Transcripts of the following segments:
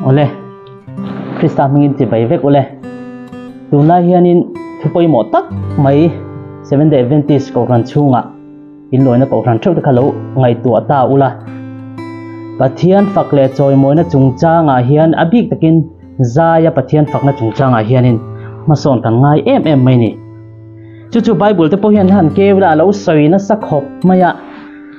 Awle, Krista hmingin chibai vek ule. Tunlai hianin thu pawimawh tak mai Seventh Day Adventist Kohhran chhungah in lawina Kohhran theuh te kha lo ngaihtuah ta ula. Pathian fak leh chawimawina chungchangah hian a bik takin zaia Pathian fakna chungchangah hianin hmasawn kan ngai em em mai ni. Chu chu Bible te pawh hian han keu ila a lo sawi nasa khawp mai a.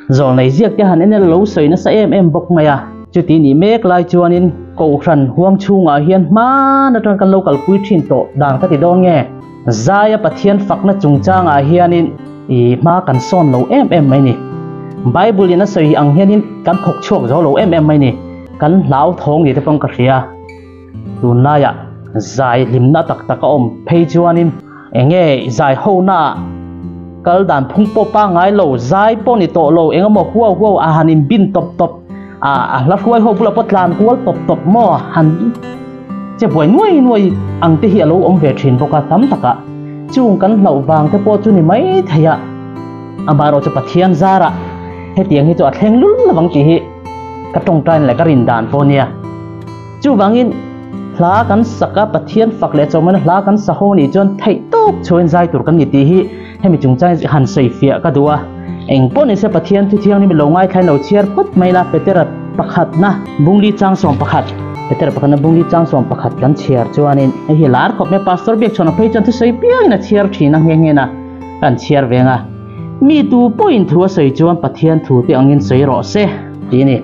Zawlnei ziak te han en ila lo sawi nasa em em bawk mai a. Chuti nih mek lai chuanin Kohhran huang chhungah hian hman atang kan lo kalpui thin tawh dan ka ti dawn nge? Zaia Pathian fakna chungchangah hianin i hma kan sawn lo em em mai ni. Bible in a sawi ang hianin kan thawk chhuak zo lo em em mai ni. Kan hlauthawng ni te pawh ka hria. Tunlaiah zai hlimna tak tak a awm phei chuanin eng nge zai hona kal dan phung pawh pangngai lo, zai pawh ni tawh lo, eng emaw huau huau a han inbin tawp tawp a, a hla hruai ho bulah pawh tlan kual tawp tawp maw han che buai nuai nuai ang te hi a lo awm ve thin bawk a tam takah. Chung kan hlauh vang te pawh chu ni mai thei a, amaherawhchu Pathian zarah hetiang hi chu a thleng lul lovang tih hi ka tawngtaina leh ka rin dan pawh a nia. Chuvangin, hla kan sak a, Pathian fak leh chawmawina hla kan sa ho nih chuan theih tawp chhuahin zai tur kan ni tih hi hemi chungchang han sawi fiah ka duh a. Eng pawh nise Pathian thu thianghlim i lo ngaithlain lo chhiar phawt mai la, Petera pakhatna bungli chang 11, Petera pakhatna bungli chang 11 kan chhiar chuanin hei hi lar khawp mai, Pastor Biakchhuana phei chuan thusawi piangin a chhiar thin a nghe nghe na kan chhiar veng a, Mi tu pawhin thu a sawi chuan Pathian thu te angin sawi rawh se tih a ni.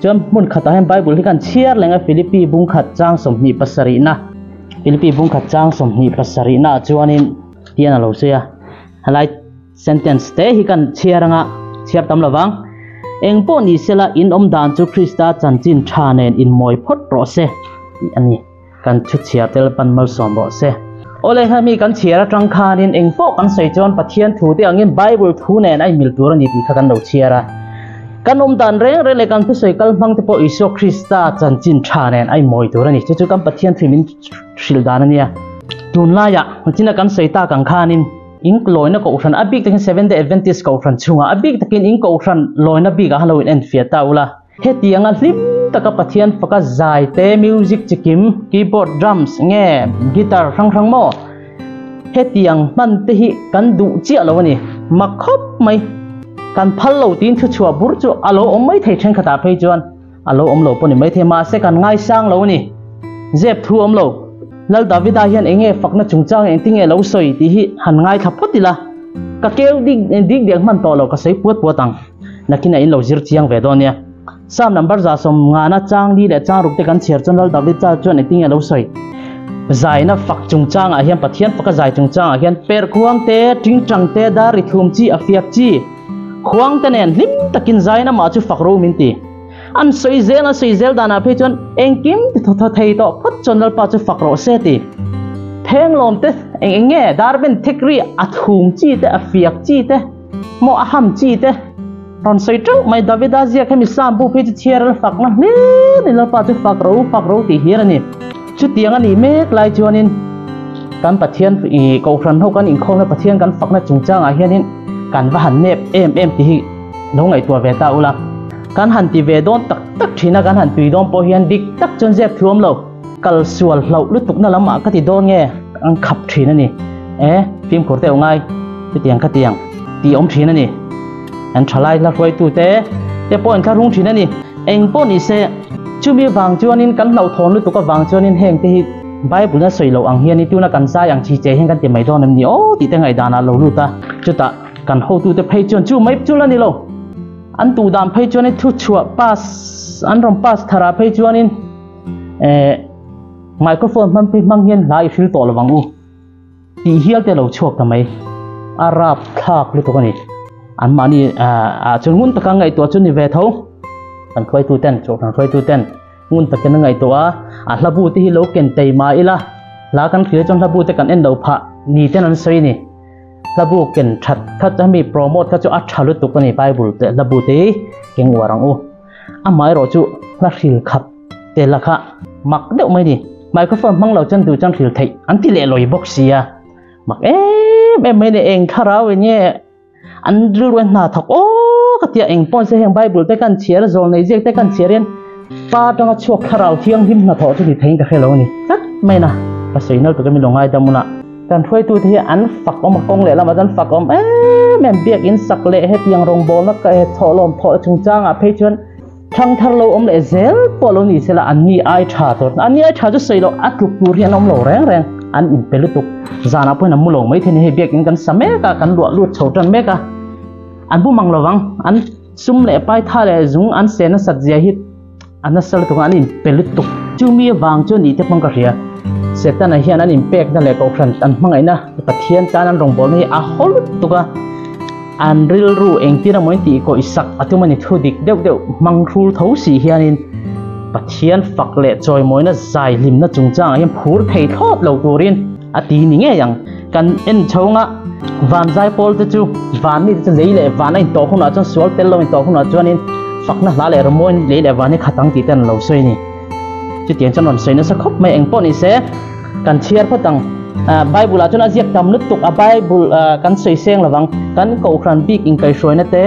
Chuan hmun khatah hian Bible hi kan chhiar leng a, Philippi bung khat chang 27 na, Philippi bung khat chang 27 naah chuanin tian a lo sawi a, helai sentence te hi kan chhiar anga chhiar tam lovang, Eng pawh ni sela in awm dan chu Krista chanchin tha nen inmawi phawt rawh se tih a ni. Kan thu chhiar tel pan malsawm rawh se. Awle hemi kan chhiar atang khanin eng pawh kan sawi chuan Pathian thu te angin Bible thu nen a inmil tur a ni tih kha kan lo chhiar a. Kan awm dan reng reng leh kan thusawi kal hmang te pawh Isua Krista chanchin tha nen a inmawi tur a ni. Chu chu kan Pathian thu min hrilh dan a nia. Tunlaiah china kan sawi tak ang khanin in lawina kohhran a bik takin Seventh Day Adventist kohhran chhungah a bik takin in kohhran lawina bikah khan lo in enfiah ta ula. Hetianga hlim taka Pathian faka zai te, music chikim, keyboard, drums nge guitar hrang hrang maw? Hetiang hman te hi kan duh chiah lo a ni. Mak khawp mai. Kan phal lo tiin thu chhuah bur chu a lo awm mai thei thenkhatah phei chuan a lo awm lo pawh ni mai thei mahse kan ngaisang lo a ni. Zep thu awm lo. Lal Davida hian eng nge fakna chungchang engtin nge lo sawi tih hi han ngaithla phawt ila. Ka keu dik dik diak hman tawh lo ka sawi puat puat ang. Nakinah in lo zir chiang ve dawn nia. Psalm number 150 chang li leh chang ruk te kan chhiar chuan Lal David cha chuan engtin nge lo sawi? Zaina fak chungchangah hian Pathian faka zai chungchangah hian per khuang te, tingtang te, dar ri thum chi, a fiak chi, khuang te nen hlim takin zaina mah chu fak ro min ti. An sawi zel an sawi zel danah phei chuan engkim ti thaw thaw thei tawh phawt chuan Lalpa chu fak rawh se ti. Phenglawm te eng eng nge dar ben thek ri a thum chi te, a fiak chi te, Maw a ham chi te rawn sawi teuh mai Davida ziak hemi Psalm bu phei chu chhiar a fakna hlir ni Lalpa chu fak ro fak ro tih hlir a ni. Chutiang a nih mek lai chuanin kan Pathian ih Kohhran ho kan inkhawmna Pathian kan fakna chungchangah hianin kan va han nep em em tih hi lo ngaihtuah ve ta ula. Kan han ti ve dawn tak tak thin a, kan han tui dawn pawh hian dik tak chuan zep thu awm lo. Kal sual hlauh lutukna lamah ka ti dawn nge an khap thin a ni. E, fimkhur deuh ngai, chutiang khatiang tih awm thin a ni. An thalai hla hruaitute te pawh an thlarung thin a ni. Eng pawh ni se, chumi vang chuanin kan hlauhthawn lutuk avang chuanin heng te hi Bible-a sawi loh ang hian i tuna kan zai ang chi che hian kan ti mai dawn em ni aw tih te ngaihdanah a lo lut a. Chutah kan hotute phei chuan chu mai chu la ni lo. An tuh dan phei chuanin thuchhuah pass an rawn pass tharah phei chuanin Eh, microphone hman phei hmang hian hla i hril tawh lovang u tih hial te lo chhuak ta mai. A rap thlak lutuk a ni. An mahni ah chuan ngun taka ngaihtuah chu ni ve tho. Kan hruaitu ten, chawhkan hruaitu ten ngun takin a ngaihtuah a, a hla bu te hi lo ken tei mah ila, hla kan hria chuan hla bu te kan en lo phah ni ten an sawi a ni. Hla bu ken that kha chu hemi promote kha chu a tha lutuk a ni Bible te hla bu te hi keng uar ang u. Amaherawh chu hla hril khat te la kha mak deuh mai ni. Microphone hmang lo chuan duh chuan hril theih an ti leh lawi bawk sia. Mak em em mai ni eng thlarau in nge an rilru a hna thawk aw ka tia eng pawh se heng Bible te kan chhiar a zawl nei ziak te kan chhiar hian Pa atanga chhuak Thlarau Thianghlim hnathawh chu ni theiin ka hre lo a ni tlat mai na. Ka sawi nal tuk em i lo ngaidam hunah kan hruaitute hi an fak awm a, kawng leh lamah chuan fak awm em em, biakin sak leh hetiang rawngbawlna thawhlawm thawh chungchangah phei chuan Thangthar lo awm leh zel pawh lo ni sela an ni ai tha tur an ni ai tha chu sawi loh a tluk tur hi an awm lo reng reng an inpe lutuk zanah pawhin an mu lo mai thei ni hei biakin kan sa mek a kan luah lut chho tan mek a an bu mang lovang an sum leh pai tha leh zung an se nasat zia hi a nasa lutuk a an inpe lutuk chumi avang chuan nih te pawh ka hria Setana hian an inpekna leh kohhran an hmangaihna Pathian tan an rawngbawlna hi a haw lutuk a. An rilru engtin emaw in tih kawih sak a tum a ni. Thu dik deuh deuh hmang hrul tho si hianin Pathian fak leh chawimawina zai hlimna chungchangah hian phur thei thlawt lo turin a ti ni ngei ang. Kan en chhunga van zai pawl te chu van mite chu lei leh van a intawh hunah chuan sual tel lo intawh hunah chuanin fakna hla leh rawmawiin lei leh van hi khat ang tih te an lo sawi a ni. Chutiang chuan rawn sawi nasa khawp mai engpawh ni se. Kan chhiar phawt ang. Bible ah chuan a ziak tam lutuk a, Bible kan sawi seng lovang. Kan Kohhran bik inkaihhruaina te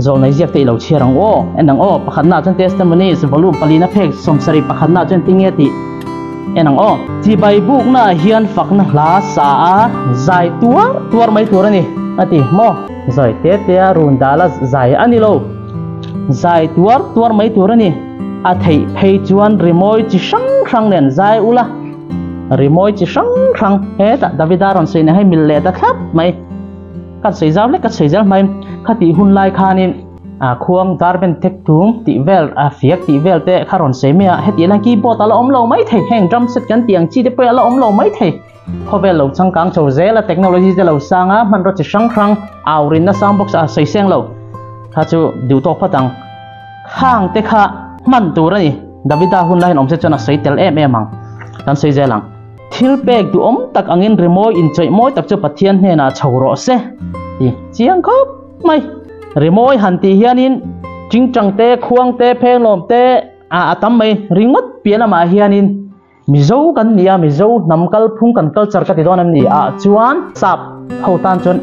zawlnei ziak te i lo chhiar ang aw. En ang aw, pakhatna ah chuan Testimonies volume palina phek 70 pakhatna ah chuan tinge tih en ang aw. Chibai bukna ah hian fakna hla sa a zai tuar tuar mai tur a ni a ti maw? Zai te te a run dal a zai a ni lo. Zai tuar tuar mai tur a ni. A theih phei chuan rimawi chi hrang hrang nen zai ula. Rimawi chi hrang hrang hetah Davida rawn sawi nen hei mil leh ta thlap mai. Kan sawi zau hlek ka sawi zel mai. Khatih hun lai khanin a khuang darben tek tum tih vel a fiak tih vel te kha rawn sawi mai a. Hetiang hian keyboard a la awm lo mai thei. Heng drum set kan tih ang chi te pawh hi a la awm lo mai thei. Khawvel lo changkang chho zel a, technology te lo sang a, hmanraw chi hrang hrang au rinna sound box a sawi seng lo kha chu duh tawk phawt ang. Khang te kha hman tur a ni. Davida hun lai hian awm se chuan a sawi tel em em ang. Kan sawi zel ang. Thil pek duhawm tak angin rimawi inchawih mawi tak chu Pathian hnenah chho rawh se ti chiang khawp mai. Rimawi han tih hianin tingtang te, khuang te, phenglawm te a tam mai ringawt piah lamah hianin Mizo kan ni a, Mizo hnam kalphung kan culture ka ti dawn em ni ah chuan sap ho tan chuan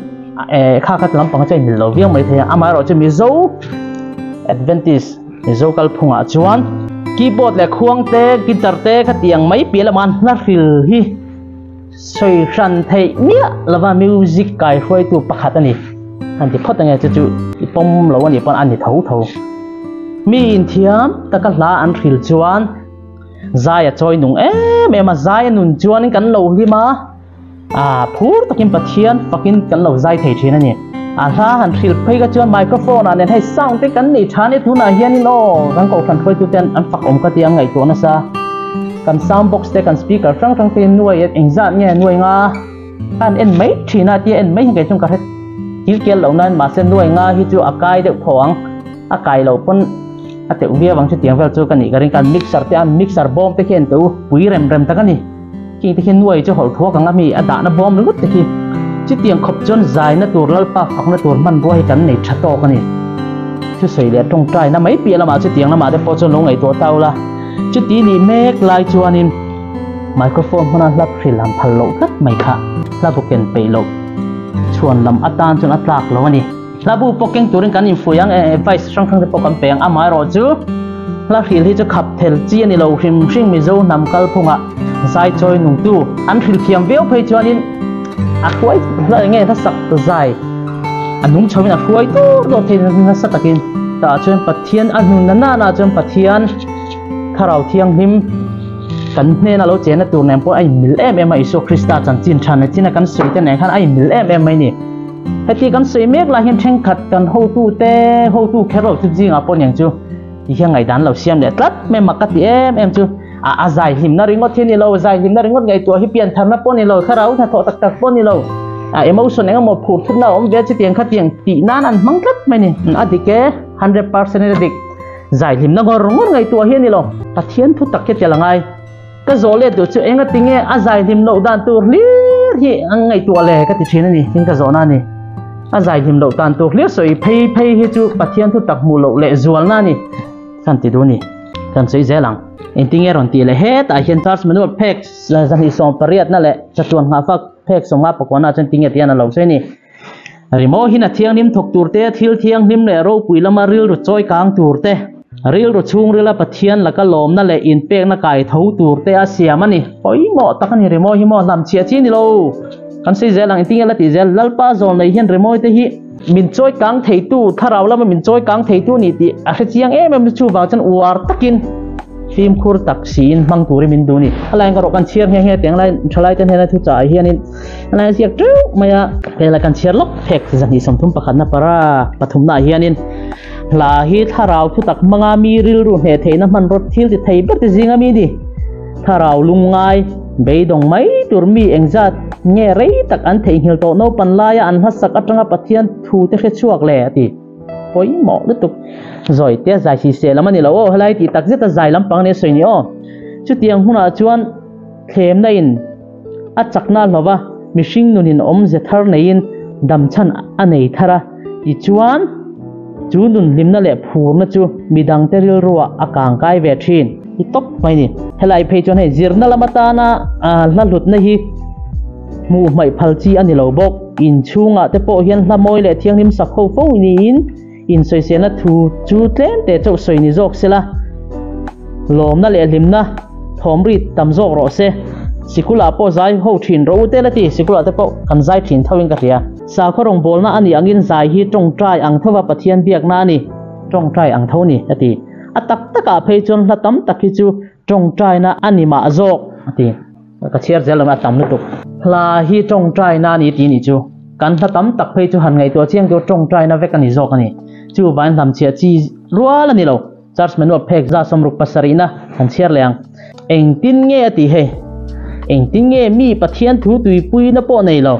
eh kha kha lampang chu a inmil lo viau mai thei a, amaherawh chu Mizo Adventist Mizo kalphung ah chuan keyboard leh khuang te guitar te kha ti ang mai piah lamah hla hril hi sawi hran theih miah lova music kai hruaitu pakhat a ni han ti phawt ange chu chu i pawm lo a nih pawn a ni tho tho. Mi inthiam taka hla an hril chuan. Zai a chawi nung em em a, zai a nun chuanin kan lo hlim a, ah phur takin Pathian fakin kan lo zai thei thin a ni. A hla han hrilh phei kha chuan microphone ah nen hei sound te kan nei tha ania tunah hianin aw kan kohhran hruaitu te an fak awm ka ti ang ngaihtuah nasa. Kan sound box te kan speaker hrang hrang te nuai engzat nge nuai nga an en mai thin a tia en mai hi kei chuan ka hre kil kel loh nan mahse nuai nga hi chu a kai deuh thaw ang a kai loh pawn A teuh viau ang chutiang vel chu ka nih ka ring kan mixer te a mixer bawm te khi an teuh pui rem rem tak a ni khing te khi nuai chu hawlh thuak ang a mi a dahna bawm ringawt te khi chutiang khawp chuan zaina tur lalpa fakna tur hmanrua hi kan nei tha tawk a ni thusawi leh tawngtaina mai piah lamah chutiang lamah te pawh chuan lo ngaihtuah ta ula chuti nih mek lai chuanin microphone hmana hlap hrilh han phal loh tlat mai kha hla bu ken peih loh chhuan lam atan chuan a tlak lo a ni. Hla bu pawh keng turin kan infuih ang, advice hrang hrang te pawh kan pe ang. Amaherawhchu hla hril hi chu khap thel chi a ni lo hrim hrim Mizo hnam kalphungah zai chawi nungtu an hril thiam viau phei chuanin a hruai hla eng nge hla sak zai a nung chhoin a hruai tur tur thei nasa takin tah chuan Pathian a hnun na nana chuan Pathian Thlarau Thianghlim kan hnena lo chenna tur nen pawh a inmil em em a Isua Krista chanchin tha na china kan sawi te nen khan a inmil em em mai ni. Heti kan sawi mek lai hian thenkhat kan hotute, hotu kher lo chu zingah pawh niang chu ti hian ngaihdan lo siam leh tlat mai mak ka ti em em chu. A a zai hlimna ringawt hi a ni lo, zai hlimna ringawt ngaihtuah hi piantharna pawh a ni lo, thlarau hnathawh tak tak pawh a ni lo. A emotion eng emaw phur thutna a awm ve a chutiang khatiang tih nan an hmang tlat mai a ni. A dik e, 100% in a dik. Zai hlimna ngawr ngawr ngaihtuah hi a ni lo. Pathian thu tak hi a tel a ngai. Ka zawh let duh chu enga tinge a zai hlim loh dan tur hlir hi an ngaihtuah le ka ti thin a ni, tin ka zawhna a ni. A zai hlim loh dan tur hlir sawi phei phei hi chu Pathian thu tak hmuh loh leh zualna a ni kan ti duh a ni. Kan sawi zel ang. Engtinge rawn tih leh hetah hian Charles Manuel phek 280 na leh chatuan nghahfak phek 59 ah chuan tinge tihian a lo sawi a ni. Rimaw hin a thianghlim thawk tur te, thil thianghlim leh ropui lama rilru chawi kang tur te, Rilru chhungrila Pathian laka lawmna leh inpekna kai tho tur te a siam a ni. Pawimawh tak a ni rimawi hi maw hlam chhiah chi a ni lo. Kan sawi zel ang engtin nge la tih zel Lalpa zawl nei hian rimawi te hi min chawi kang theitu thlarau lama min chawi kang theitu a ni tih a hre chiang em em chu vang chuan uar takin fimkhur tak siin hmang turin min duh a ni. A laiin ka rawh kan chhiar nghe nghe teng lai thalai te hnena thu chah ah hianin a laiin ziak teuh mai a. Hela kan chhiar lawk phek 231na para pathumna ah hianin Hla hi thlarau thutak hmanga mi rilru hneh theihna hmanraw thil ti thei ber te zinga mi ni. Thlarau lungngai, beidawng mai tur mi engzat nge rei tak an theihnghilh tawh naupan laia an hlasak atanga Pathian thu te hre chhuak le a ti. Pawimawh lutuk. Zawi te zai si se lam a ni lo aw, helai tih tak zeta zai lampang nia sawi ni aw. Chutiang hunah chuan thlemna in a chakna a hlauh a, mihring nunin awmze thar neiin damchhan a nei thar a, tichuan chu nun hlimna leh phurna chu midangte rilruah a kangkai ve thin. Hi tawp mai ni. Helai phei chuan hei zirna lam atana hla hlutna hi hmuh hmaih phal chi a ni lo bawk. Inchhungah te pawh hian hla mawi leh thianghlim sak ho fo niin Insawiselna thu chu tlem teh chauh sawi ni zawk sela, lawmna leh hlimna thawm ri tam zawk rawh se. Sikulah pawh zai ho thin rawh u te la ti, sikulah te pawh kan zai thin tho in ka hria. Sakhaw rawngbawlna a nih angin zai hi tawngtai ang thova Pathian biakna a ni, tawngtai ang tho ni a ti. A tak takah phei chuan hla tam tak hi chu tawngtaina a ni mah zawk a ti. Ka chhiar zel lo a tam lutuk. Hla hi tawngtaina a ni tih nih chu. Kan hla tam tak phei chu han ngaihtuah chiang tur tawngtaina vek a ni zawk a ni. Chu vain hlamchhiah chi rual a ni lo. Church Manual phek 67na han chhiar leh ang. Engtin nge a tih hei? Engtin nge mi Pathian thu tuipuina pawh nei lo?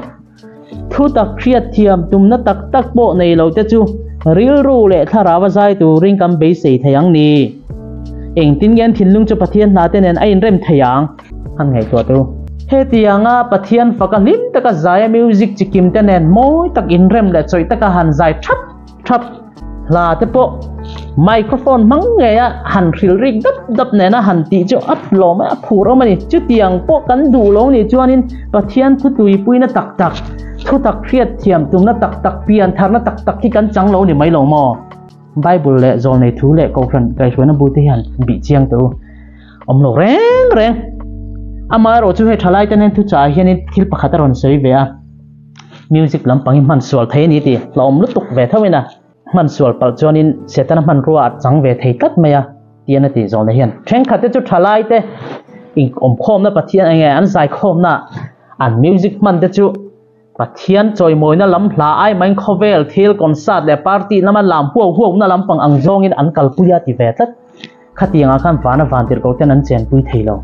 Thu tak hriat thiam tumna tak tak pawh nei lo te chu rilru leh thlarau a zai turin kan beisei thei ang ni. Engtin nge an thinlung chu Pathian hna te nen a inrem thei ang? Han ngaihtuah teh u. Hetianga Pathian faka hlim taka zaia music chikim te nen mawi tak inrem leh chawih taka han zai thap thap hla te pawh microphone hmang ngeia han hrilh rik dap dap nena han tih chu a hlawm a, a phur awm a ni. Chutiang pawh kan duh lo nih chuanin Pathian thu tuipuina tak tak, thu tak hriat thiam tumna tak tak, pian tharna tak tak hi kan chang lo ni mai lo maw? Bible leh zawlnei thu leh kohhran kaihhruaina bu te hian bih chiang teh u. Awm lo reng reng. Amaherawh chu hei thalai ten hian thuchah hianin thil pakhat a rawn sawi ve a. Music lampang hi hman sual thei a ni tih hlauhawm lutuk ve tho in a, hman sual palh chuanin Setana hmanrua a chang ve thei tlat mai a tian a tih zawlna hian thenkhat te chu thalai te inawmkhawmna Pathian enge an zaikhawmna an music hman te chu Pathian chawimawina lam hla ai maiin khawvel thil concert leh party lama lam huau huauna lampang ang zawngin an kalpui a ti ve tlat. Khatiangah khan vana vantirhkoh ten an chenpui thei lo,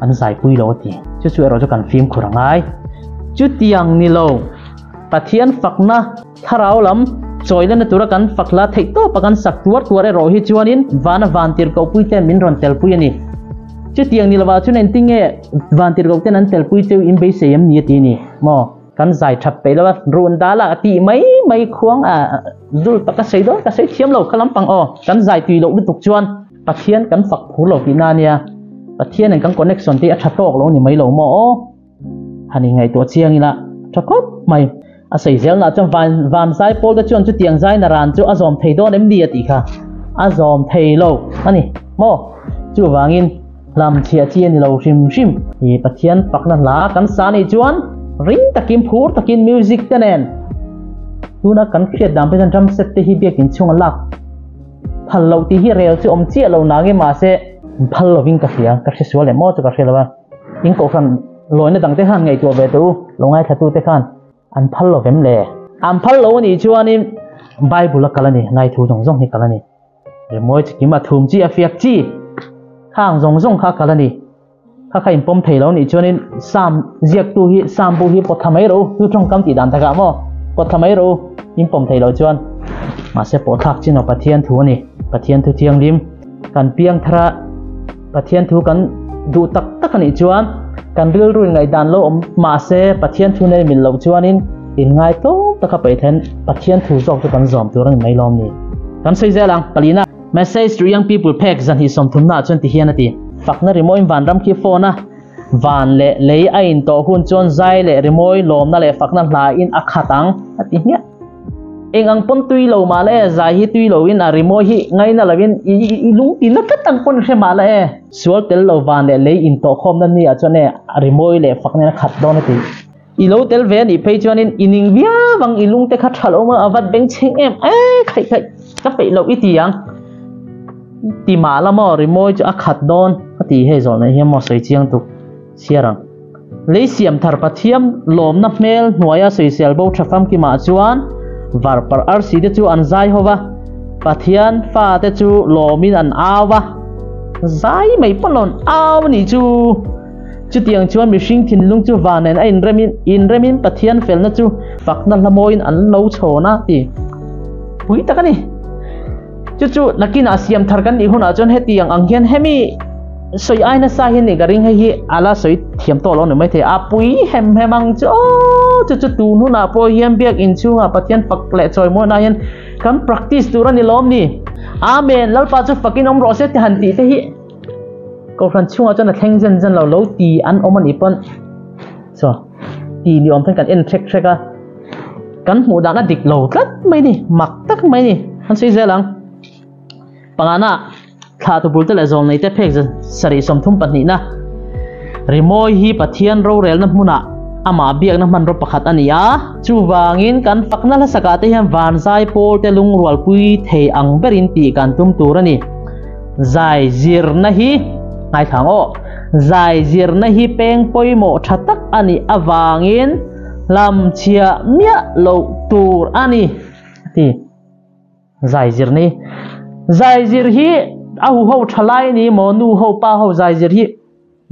an zaipui lo a ti. Chu chu erawh chu kan fimkhur a ngai. Chutiang ni lo, Pathian fakna thlarau lam chawilana tura kan fak hla theih tawpa kan sak tuar tuar erawh hi chuanin vana vantirhkoh pui ten min rawn telpui a ni. Chutiang ni lovah chuan engtinge vantirhkoh ten an telpui cheu in beisei em ni a ti a ni maw? Kan zai that peih lo a, run dal ah tih mai mai khuang a dul tak ka sawi dawn ka sawi thiam lo kha lampang aw, kan zai tui loh lutuk chuan Pathian kan fak phur lo tihna a nia, Pathian in kan connection te hi a tha tawk lo ni mai lo maw aw, han in ngaihtuah chiang ila tha khawp mai. A sawi zel nah chuan van van zai pawl te chuan chutiang zai na ran chu a zawm thei dawn em ni a tih kha a zawm thei lo a ni maw, chuvangin. Hlam chhiah chi a ni lo hrim hrim. I Pathian fakna hla kan sa nih chuan ring takin phur takin music te nen tuna kan hriat dan pawh hian drum set te hi biakin chhunga lak phal loh tih hi rel chu awm chiah lo nangin mahse phal lovin ka hria ka hre sual em aw chu ka hre lo a in kohhran lawina dang te khan ngaihtuah ve teh u lo ngaithla tu te khan an phal lo vem le an phal lo anih chuanin Bible a kal a ni ngaithu zawng zawng hi kal a ni. Rimawi chi kim a thum chi a fiak chi khang zawng zawng kha a kal a ni. Kha kha inpawm thei lo nih chuanin Sam ziaktu hi Sam bu hi pawt thla mai rawh u, chu tawngkam tih dan takah maw pawt thla mai rawh u, inpawm thei lo chuan. Mahse pawhthlak chin aw Pathian thu a ni, Pathian thu thianghlim kan piang thar a, Pathian thu kan duh tak tak a nih chuan kan rilru in ngaihdan lo awm mahse Pathian thu nei mil loh chuanin inngai tlawm taka paih then Pathian thu zawk chu kan zawm tur a ni mai lawm ni. Kan sawi zel ang, palina. Message to Young People phek 230 ah chuan ti hian a ti. Fakna rimawiin vanram khi phone a, van leh lei a intawh hun chuan zai leh rimawi lawmna leh fakna hla in a khat ang a ti hmiah. Eng ang pawn tui lo mah la e, zai hi tui loin a rimawi hi ngaina loin i lung ti na tlat ang pawn hre mah la e. Sual tel lo van leh lei intawhkhawmna ni ah chuan e a rimawi leh fak nen a khat dawn a ti. I lo tel ve a nih phei chuanin i ning viau ang, i lungte kha tha lo a vat beng chheng em e khaih khaih ka peih loh i ti ang. I ti mah la maw rimawi chu a khat dawn a ti hei zawh nei hian maw sawi chiang tuk chhiar ang. Lei siam thar Pathiam lawmna hmel hnuaia sawisel bo tha famkimah chuan varparh arsi te chu an zai ho va, Pathian fate chu lawmin an au va, zai mai pawn lo an au a nih chu. Chutiang chuan mihring thinlung chu van nen a inremin inremin Pathian felna chu fakna hla mawiin an lo chhawn a ti pui tak a ni. Chu chu nakinah siam thar kan nih hunah chuan hetiang ang hian hemi sawi ai nasa hian nih ka ring hei hi a la sawi thiam tawh lo ni maithei a pui hem hem ang chu aw chu chu tun hunah pawh hian biakinn chhungah Pathian fak leh chawi mawi na hian kan practice tur a ni lawm ni. Amen Lalpa chu fakin awm rawh se ti han tih te hi Kohhran chhungah chuan a thleng zen zen lo lo ti an awm a nih pawn chaw ti ni awm hian kan en hrek hrek a, kan hmuh dan a dik lo tlat mai ni, mak tak mai ni, an sawi zel ang. Pangana thlah tu bul te leh zawl nei te phek sarih 32 na rimawi hi Pathian rorelna hmunah amah biakna hmanraw pakhat a ni a, chuvangin kan fakna hlasakah te hian vanzai pawl te lungrualpui thei ang berin tih kan tum tur a ni. Zai zirna hi ngaithla ang aw. Zai zirna hi peng pawimawh tha tak a nih avangin hlamchhiah miah loh tur a ni, a ti. Zai zirna hi Zai zir hi a huho tha lai a ni maw, nu ho pa ho zai zir hi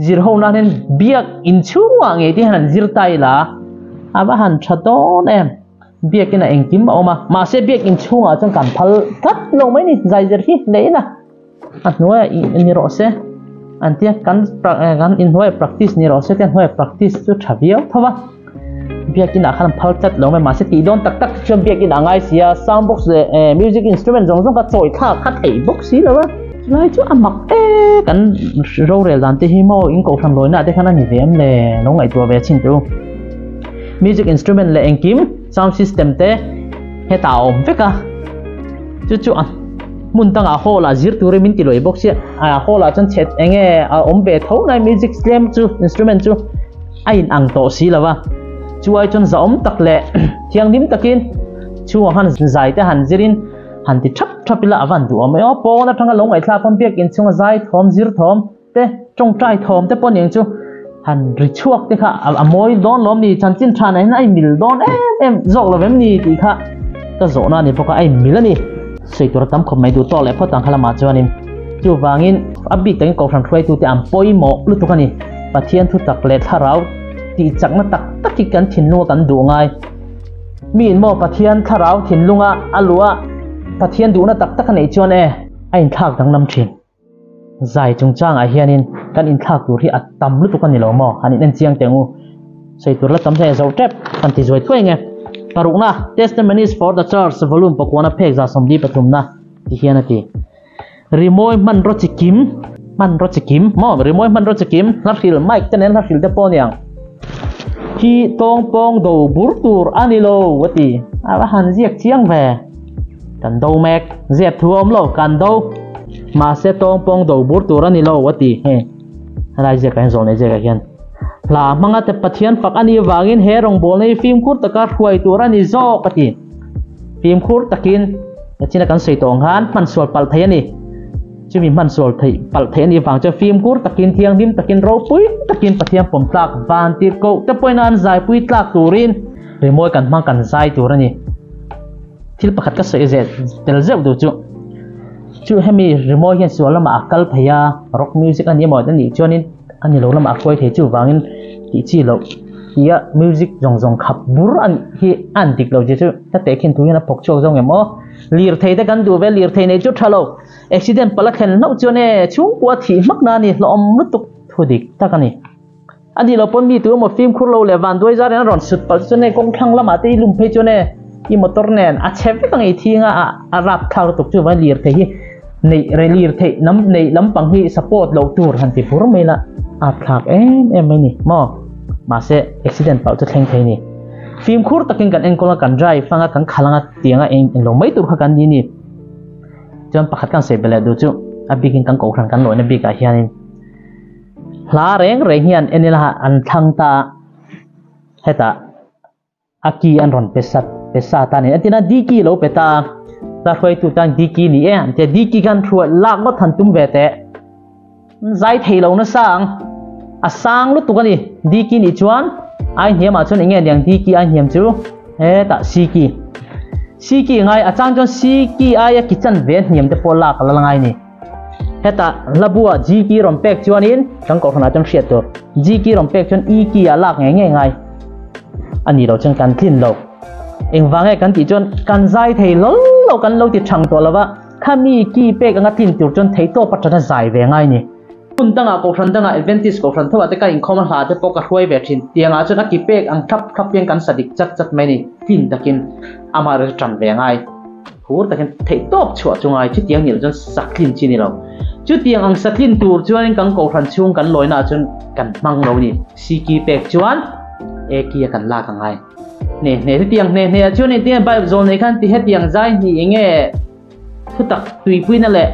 zir ho nan hian biak inchhungah ngei te hian an zir ta ila a va han tha dawn em. Biakin a engkim a awm a, mahse biakin chhungah chuan kan phal tlat lo mai ni, zaizir hi neih ina a hnuaiah ih ni rawh se an tia kan kan inhnuaiah practice ni rawh se tia hnuaiah practice chu tha viau tho va, biakin ah khan an phal tlat lo mai, mahse tih dawn tak tak chuan biakin a ngai si a, sound box leh music instrument zawng zawng kha chawi thlak kha theih bawk si lo a, chulai chu a mak e kan rorel dan te hi maw in kohhran lawina ah te khan a ni ve em le lo ngaihtuah ve chin teh u. Music instrument leh engkim sound system te hetah a awm vek a, chu chu a hmun dangah hall ah zir turin min ti lawih bawk sia, a hall ah chuan chhet eng nge a awm ve tho nai music tlem chu instrument chu a in ang tawh si lo va, chu ai chuan zahawm tak leh thianghlim takin chhungah khan zai te han zirin han ti thap thap ila a van duhawm em aw, pawn atanga lo ngaihthlak pawn biakin chhunga zai thawm zir thawm. te tawngtai thawm te pawh nen chu han ri chhuak te kha a mawi dawn lawm ni chanchin tha nen hian a inmil dawn em em zawk lo em ni tih kha ka zawhna a ni bawk a a inmil a ni. Sawi tur a tam khawp mai duh tawk leh phawt ang kha lamah chuanin chuvangin a bik takin kohhran hruaitute an pawimawh lutuk a ni. Pathian thu tak leh thlarau tih chakna tak tak hi kan thinlunga kan duh ngai. Mi in maw Pathian thlarau thinlunga a luh a Pathian duhna tak tak a neih chuan e a inthlak danglam thin. Zai chungchangah hianin kan inthlak tur hi a tam lutuk a ni lo maw? Han in en chiang teh ang u. Sawi tur la tam hle zo tep kan ti zuai thuai nge. Parukna, Testimonies for the Church Volume pakuana phek 73na ti hian a ti. Rimawi hmanraw chi kim, hmanraw chi kim maw? Rimawi hmanraw chi kim, hla hril mic te nen hla hril te pawh a ni ang. Hi tawng pawng do bur tur a ni lo a ti. A va han ziak chiang ve. Kan do mek, zep thu a awm lo, kan do. Mahse tawng pawng do bur tur a ni lo a ti he. Helai ziakah hian zawlnei ziakah hian hla hmanga te Pathian fak a nih vangin he rawngbawlna hi fimkhur taka hruai tur a ni zawk a ti. Fimkhur takin nachina kan sawi tawh ang khan hman sual palh thei a ni. Chumi hman sual theih palh thei a nih vang chuan fimkhur takin thianghlim takin ropui takin Pathian pawm tlak van tir koh te pawhin an zaipui tlak turin rimawi kan hmang kan zai tur a ni. Thil pakhat ka sawi zeh tel zeuh duh chu chu hemi rimawi hian sual lamah a kal thei a, rock music a ni emaw a nih chuanin a ni lo lamah a kuai thei chuvangin tih chi loh tia music zawng zawng khap bur a nih hi a an dik lo chi chu ka tehkhin thu hian a phawk chhuak zawng em aw. Lirthei te kan duh ve lirthei nei chu tha lo accident palh a thlen hlauh chuan e chhungkua thih hmak na a ni hlawhawm lutuk thu dik tak a ni. A nih loh pawn mi tu emaw fimkhur lo leh vanduai zar in a rawn sut palh chuan e kawng thlang lamah te i lum phei chuan e i motor nen a chhe vek ang ei thing a a rap thlak lutuk chu vai lirthei hi neih re lirthei lam neih lampang hi support loh tur han ti bur mai la a thlak em em mai ni maw mahse accident palh chu thleng thei ni. Fimkhur takin kan enkawl a, kan drive anga, kan khalh anga tianga eng eng lo mai tur kha kan ni ni. Chuan pakhat kan sawi belh leh duh chu a bikin kan kohhran kan lawina bikah hianin hla reng reng hian en ila an thlang ta a, hetah a ki an rawn pe sat pe sa ta a ni. Entirna Diki lo pe ta a, hla hruaitu tan Diki ni e an tia, Diki khan hruai lak ngawt han tum ve teh. Zai thei lo nasa ang, a sang lutuk a ni. Diki nih chuan ai hniamah chuan eng nge niang Diki ai hniam chu hetah Siki. Siki ngai a chang chuan Siki aia ki chan ve hniam te pawh lak a la ngai ni. Hetah hlabua Gki rawn pek chuanin kan kohhranah chuan hriat tur. Gki rawn pek chuan Eki ah lak ngei ngei ngai a ni lo chuan kan tlin lo. Engvang nge kan tih chuan kan zai thei lawl lo kan lo ti thang tawh lo va. Khami ki pek anga tlin tur chuan theihtawp atana zai ve ngai ni. Hmun dangah Kohhran dangah Adventist Kohhran tho ah te ka inkhawm a hla te pawh ka hruai ve thin. Tiangah chuan a ki pek ang thlap thlap hian kan sa dik chat chat mai ni. Tlin takin amah erawh chu tan ve ngai. Phur takin theihtawp chhuah chu ngai. Chutiang nih loh chuan satlin chi ni lo. Chutiang ang satlin tur chuanin kan Kohhran chhung kan lawina ah chuan kan hmang lo ni. Si ki pek chuan e ki a kan lak angai. Hne hne hetiang hne hne ah chuan engtin nge Bible zawl nei khan ti hetiang zai hni eng nge thutak tuipuina leh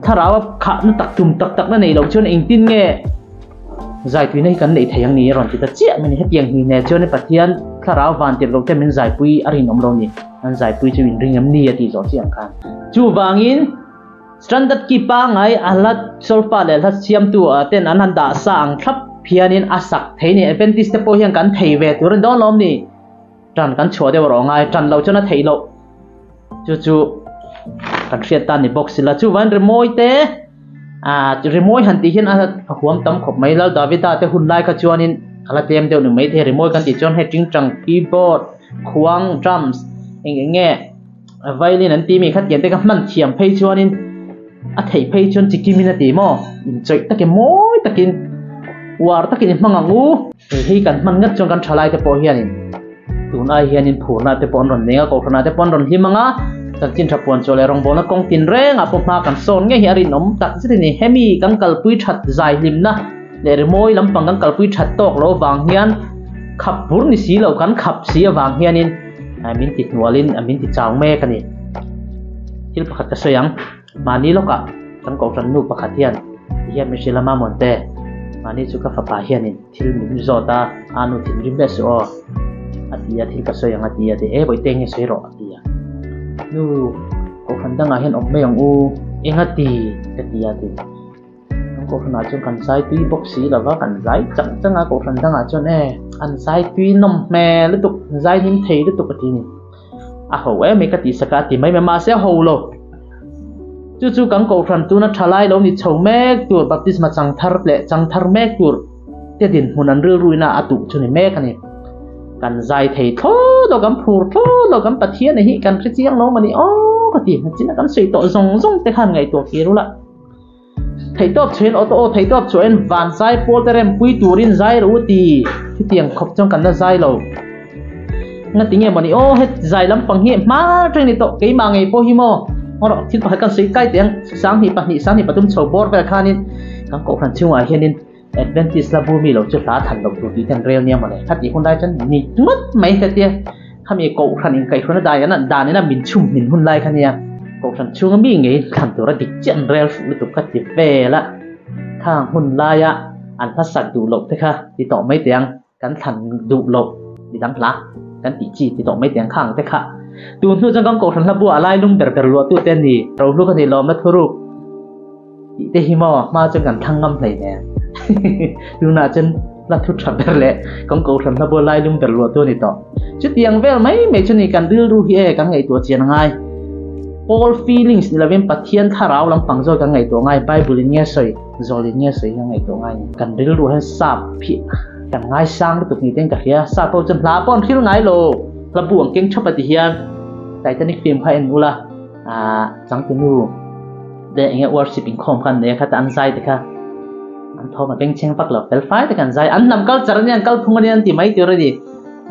thlarau a khahna tak tum tak takna nei loh chuan engtin nge zai tuina hi kan neih thei ang ni a rawn ti ta chiah mai ni. Hetiang hni hne chuan Pathian thlarau van tirh loh te min zaipui a rinawm lo ni. An zaipui chu in ring em ni a tih zawh chiah ang khan. Chuvangin Standard ki pangai a hla solfa leh hla siamtu ten an han dah sa ang thlap hianin a sak thei ni. Adventist te pawh hian kan thei ve tur a ni dawn lawm ni? Tan kan chhuah deuh rawh ngai, tan loh chuan a theih loh. Chu chu kan hriat tan ni bawk sila. Chuvain rimawi te, ah rimawi han tih hian a huam tam khawp mai. Lal Davida te hun lai kha chuanin a la tlem deuh ni mai thei. Rimawi kan tih chuan hei tingtang, keyboard, khuang, drums eng eng nge. Violin an tih mi kha tiang te ka hman thiam phei chuanin a theih phei chuan chikimin a ti maw inchawih takin mawi takin uar takin i hmang ang u. Hei hi kan hman ngat chuan kan thalai te pawh hianin tun ai hianin phurna te pawh an rawn nei a, kohhranah te pawh an rawn hlim ang a, chanchin tha puan chawh leh rawngbawlna kawng tin rengah pawh hma kan sawn ngei hi a rinawm tak zet a ni. Hemi kan kalpui that zai hlimna leh rimawi lampang kan kalpui that tawk loh avang hian khap bur ni si lo kan khap si avang hianin min ti hnualin min ti chau mek a ni. Thil pakhat ka sawi ang, mahni lawkah kan kohhran nu pakhat hian ti hian min hrilh a, Mamuante, mahni chu ka fapa hianin thil min zawt a, a nu thinrim hle suh aw a ti a, thil ka sawi ang a ti a, ti e bawihte nge sawi rawh a ti a. Nu, kohhran dangah hian awm mai ang u, eng a ti? ka ti a ti. Kan kohhranah chuan kan zai tui bawk si lo va, kan zai chang chang a, kohhran dangah chuan e an zai tui nawm hmel lutuk, an zai hlim thei lutuk a ti a ni. A ho em mai ka tih sak a, a ti mai mai, mahse a ho lo. Chu chu kan kohhran tuna tha lai lo ni chho mek tur, baptisma chang thar leh chang thar mek tur te dinhmun an rilruina a duh chu ni mek a ni. Kan zai thei thlawt lo, kan phur thlawt lo, kan Pathian hi kan hre chiang lo mawni aw ka ti, nachina kan sawi tawh zawng zawng te khan ngaihtuah kir ula. Theihtawp chhuahin aw aw theihtawp chhuahin van zai pawl te rem pui turin zai rawh u ti hetiang khawp chuan kan la zai lo. Nga ti nge mawni aw het zai lampang hi hma reng ni tawh keimah ngei pawh hi maw ngaw rawh thil pakhat kan sawi kai teh ang sanghnih pahnih sanghnih pathum chho bawr vel khanin kan kohhran chhungah hianin Adventist la bu mi lo chu hla than lo tur tih te an rel nia mawle khatih hun lai chuan ni ngawt mai ka tia khami kohhran inkaihhruaina dan ina dan ina min chhum hmin hun lai kha nia kohhran chhunga mi ngei thlan tura dik chiah an rel fuh lutuk kha ti vel a khang hun laia an hmasak duh loh te kha ti tawh mai teh ang kan thlan duh loh midang hla kan tih chi ti tawh mai teh ang khang te kha tun hnu chuan kan kohhran hla buah a lai lung ber ber luah tu te an ni rohlu ka nih lawmna thuruk Tih te hi maw hma chuan kan thlang ngam hlei nen. Tunah chuan hla thu tha ber leh kan kohhran hla bual lai lung ber luah tu a ni tawh. Chutiang vel mai mai chu ni kan rilru hi e kan ngaihtuah chian a ngai. Paul feelings ni lovin Pathian thlarau lampang zawk kan ngaihtuah ngai, Bible in nge sawi, zawl in nge sawi hi kan ngaihtuah ngai ni. Kan rilru hian sap hi kan ngaisang lutuk ni ten ka hria. Sap ho chuan hla pawh an hril ngai lo, hla bu an keng thap a ti hian Titanic film kha en ula, ah changtunu. Te enge worship inkhawm kha an nei a kha ta an zai te kha an thawm a bengchheng vak lo fel fai tak an zai an hnam culture ania an kalphung ania an ti mai tur a ni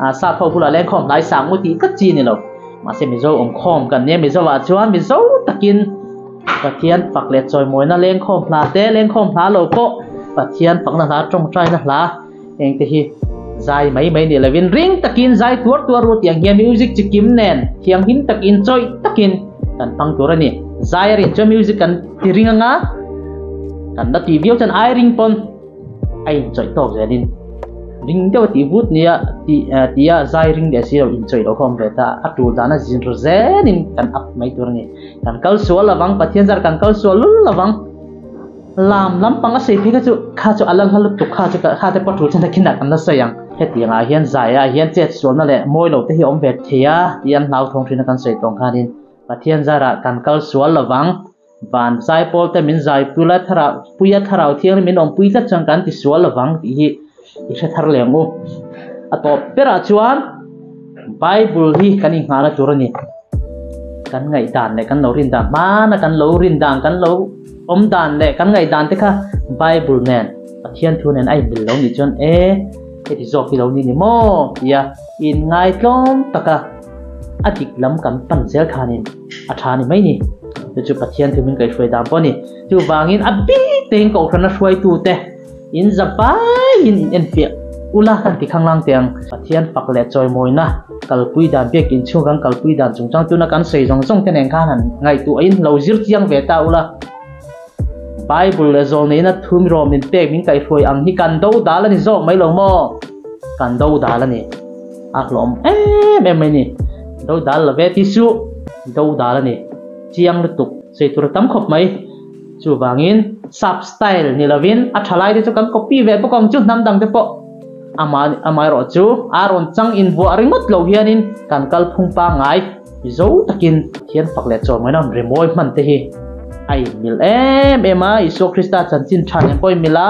a sap ho bulah lengkhawm hnai sang u tih tlat chi a ni lo mahse mizo awmkhawm kan nia mizo ah chuan mizo takin Pathian fak leh chawimawina lengkhawm hla te lengkhawm hla lo pawh Pathian fakna hla tawngtaina hla heng te hi. Zai mai mai ni lovin ring takin zai tuar tuar ru tiang hian music chi kim nen thianghlim takin chawih takin kan hmang tur a ni. Zai a rin chuan music kan ti ring anga kan la tih viau chuan ai ring pawn a inchawih tawk zelin ring deuh a tih vut nia tih tia zai ring leh si lo inchawih loh kha awm ve ta a tul dan a zin ru zelin kan up mai tur a ni. Kan kal sual lovang Pathian zar kan kal sual lul lovang. Lam lampang a sawi phei kha chu kha chu a la hla lutuk kha chu kha te pawh tul chen khin ah kan la sawi ang. Hetiang ah hian zai ah hian chet sualna leh mawi lo te hi a awm ve thei a tih an hlauthawng thin a kan sawi tawng khanin Pathian zarah kan kal sual lovang van zai pawl te min zai pui la thlarau pui a thlarau thianghlim min awmpui tlat chuan kan ti sual lovang tih hi i hre thar leh ang u. A tawp berah chuan Bible hi kan inghahna tur a ni. Kan ngaihdan leh kan lo rin dan hmana kan lo rin dan kan lo awm dan leh kan ngaihdan te kha Bible nen Pathian thu nen a inmil lo nih chuan e heti zawk hi lo ni ni maw tia inngaitlawm taka a dik lam kan pan zel khanin a tha ni mai ni. Chu chu Pathian thu min kaihhruai dan pawh a ni. Chuvangin a bik tein kohhrana hruaitute In zavaiin in enfiah ula kan ti khanglang teh ang. Pathian fak leh chawimawina kalpui dan biak inchhung kan kalpui dan chungchang tuna kan sawi zawng zawng te nen khan han ngaihtuahin lo zir chiang ve ta ula. Bible leh zawlneihna thu mi rawm min pek min kaihhruai ang hi kan do dal a ni zawk mai lo maw? Kan do dal a ni. A hlawm em em mai ni. Do dal lo ve ti suh. Do dal a ni. Chiang lutuk. Sawi tur a tam khawp mai. Chuvangin sap style ni lovin a tha lai te chu kan copy ve bawk ang chu hnam dang te pawh ama amaherawh chu a rawn chang invuah ringawt lo hianin kan kalphung pangngai mizo takin Pathian fak leh chawmawina rimawi hman te hi a inmil em em a, Isua Krista chanchin tha nen pawh inmil a,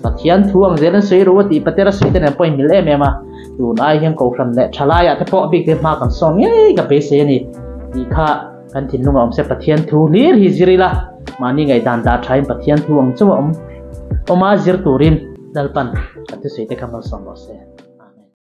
Pathian thu ang zel an sawi ru a tih Patera sawi te nen pawh inmil em em a, tun ai hian Kohhran leh thalaiah te pawh a bik te hma kan sawn ngei ka beisei a ni tih kha Kan thinlung a awm se Pathian thu hlir hi zir ila, mahni ngaihdan dah thain Pathian thu ang chauh a awm awm a zir turin Lalpan kan thusawi te kha malsawm rawh se.